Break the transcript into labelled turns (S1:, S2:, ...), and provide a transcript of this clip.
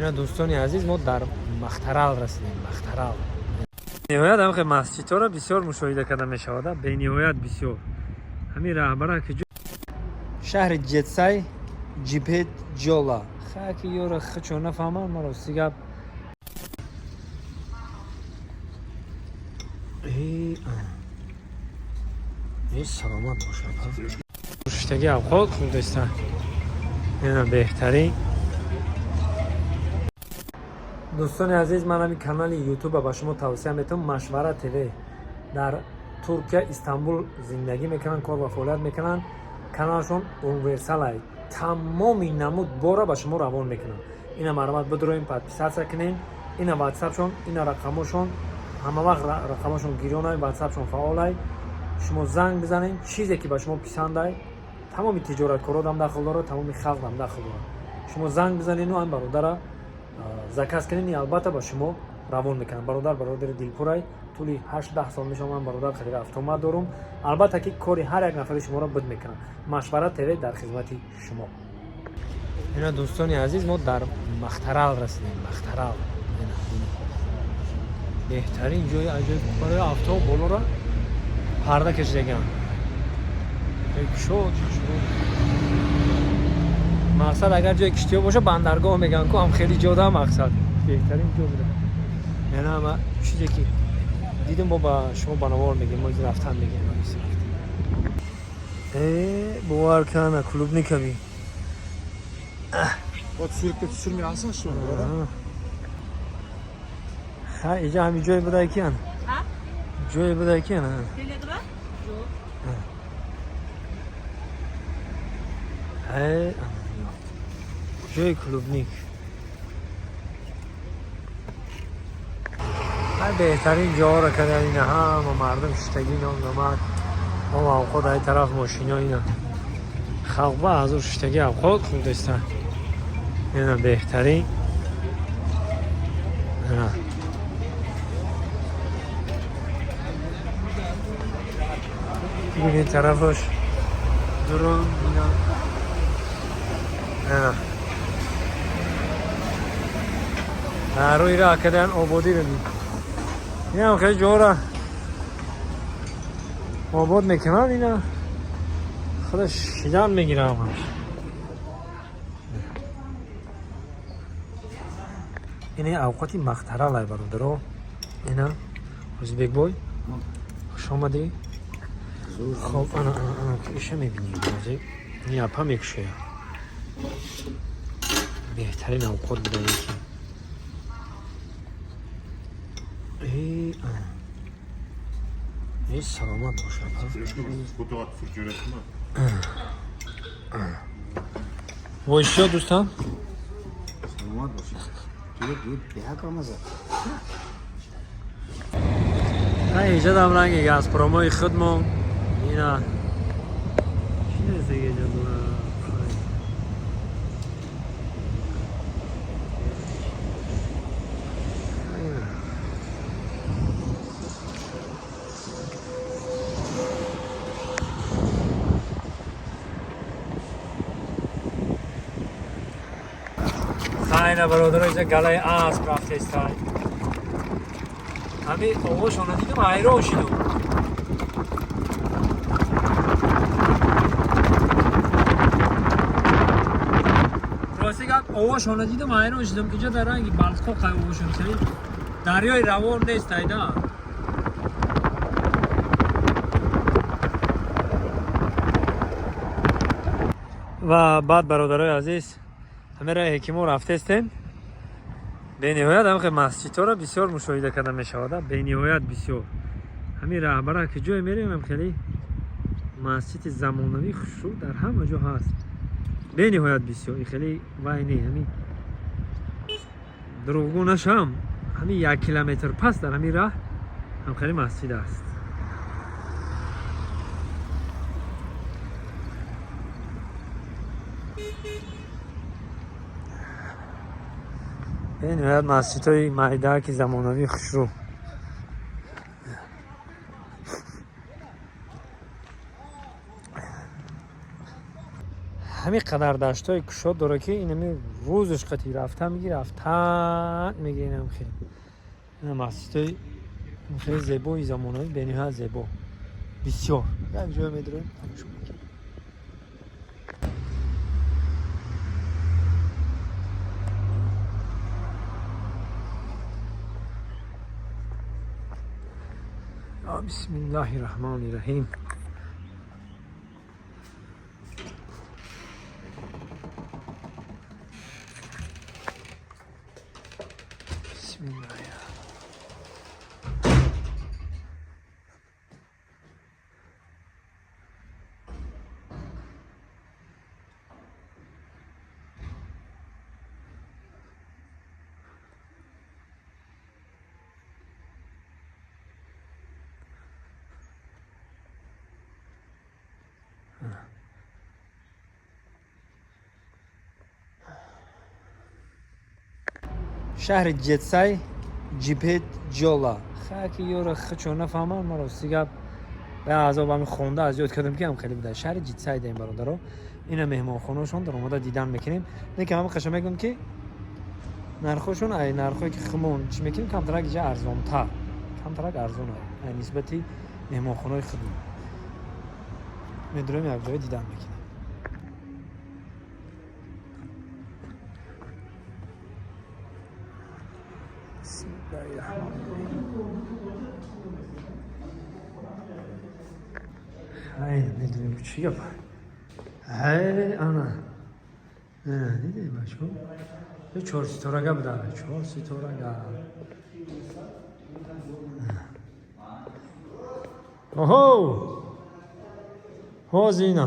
S1: Ина, дӯстони азиз, мо дар Махтарал расидем. Махтарал ниҳоят ҳамхе масҷидҳоро бисёр мушоҳида карда мешавад, бениҳоят бисёр. Ҳамин раҳбара ки шаҳри Ҷетсай Ҷибет Ҷола хаки ёра хичо нафаҳмам, ма рости гап. Саломат бошад. Шуштаги авқот хурдеста, ина беҳтарин. Дӯстони азиз, ман ҳамин канали ютуба ба шумо тавсия метавам. Машвара ТВ дар Туркия, Истанбул зиндагӣ мекунанд, кор ва фаъолият мекунанд. Каналшон универсалай, тамоми намуд бора ба шумо равон мекунанд. Ина марҳамат, бидроем, подписаться кунем. Ина ватсапшон, ина рақамошон, ҳама вақт рақамошон гирёнай, ватсапшон фаъолай. Шумо занг бизанед, чизе ки ба шумо писандай, тамоми тиҷораткородам дахл дорад, тамоми халқам дахл дорад. Шумо занг бизанеду ҳам бародара заказ кунед, албатта ба шумо равон мекунам. Бародар, бародари дилпурай, тӯли 8-10 сол мешавам ман бародар харида автомат дорум. Албатта ки кори ҳар як нафари шуморо буд мекунам. Машвара ТВ дар хизмати шумо. Ина, дӯстони азиз, мо дар Махтарал расидем. Махтарал беҳтарин ҷои аҷоиб барои авто, болора парда кашидаган, кушод. Мақсад, агар ҷои киштиҳо боша, бандаргоҳ мегӯянд ку, ҳам хеле ҷода, мақсад беҳтарин ҷо буда. Яъне ҳама чизе ки дидем, мо ба шумо ба навор мегем, мо рафтан мегем. Бовар кана, клубника би.
S2: Вот суретке түсірмей алсаңшы оны.
S1: Ха, иҷа ҳами ҷое буда киян, ҷое буда киян.
S3: Келеді ба? Жоқ.
S1: Ҷои клубник, беҳтарин ҷоҳоро кардан. Ина ҳама мардум шиштагӣ, номад ом авқот, ай тараф мошино, ина халқ ба ҳазур шиштагӣ, авқот хурдеста. Ина беҳтарин. Ина бибин, тарафаш дурун, ина ина рӯи раҳ кардан, ободӣ бибин. Инам хеле ҷора обод мекунанд, ина худаш шидан мегирам. Ина авқоти Махтаралай, бародаро. Ина Ӯзбекбой, хуш омадӣ. Хоб, ана ана ана иша мебинем, ҳозир япа мекушоя. Беҳтарин авқот буда ки. Эй, саломат бошад.
S2: Фотоға түсіріп жібересің ба?
S1: Войшо, дӯстон.
S2: Саломат бошед. Беҳак рамаза.
S1: Иҷадам ранги газпромои худмон. Ина чи нест дига иҷа. Хайна, бародаро, иҷа галаи асп рафтестай. Ҳами овозшона дидум, ҳайрон шидум. Рости гап, овозшона дидум, ҳайрон шидум. Иҷа дар ранги балқоқ ай овозшон, хеле дарёи равон нест айда. Ва баъд, бародарои азиз, ҳамин раҳе ки мо рафтестем, бениҳоят ҳамхе масҷидҳоро бисёр мушоҳида карда мешавад, бениҳоят бисёр. Ҳамин раҳбара ки ҷое мерем, ҳам хеле масҷиди замонавӣ хушрӯ дар ҳама ҷо ҳаст, бениҳоят бисёр. И хеле вай не, ҳамин дурӯғгӯ нашам, ҳамин 1 километр пас дар ҳамин раҳ ҳам хеле масҷид аст. Бениҳоят масҷидҳои майда ки замонавӣ хушрӯ. Ҳамин қадар даштҳои кушод дора, ки инами рӯзаш қати рафта меги, рафтан меги. Инам хел ина масҷидҳои хеле зебои замонави, бениҳоят зебо, бисёр. Як ҷое медурем, тамошо мекунем. Бисмиллаҳи раҳмони раҳим. Бисмиллаҳи. Шаҳри Ҷетсай, Ҷибет Ҷола. Хаки ёра хачо нафаҳмам. Ма рости гап ба азоб ҳами хонда аз ёд кардам, ки ҳам хеле буда. Шаҳри Ҷитсай даем, бародаро. Ина меҳмонхонаошон дар омода дидан мекунем. Лекин ҳама қаша мегӯям, ки нархошон ай нархое ки хумон чӣ мекунем, камтарак иҷа арзонтар, камтарак арзон ай нисбати меҳмонхонаҳои худмон. Медурем, якҷоя дидан мекунем. Ай, медонем чӣ гап. Ай, ана дидем, бачо, чор ситорага буда, чор ситорага. Оҳо, ҳозир ина.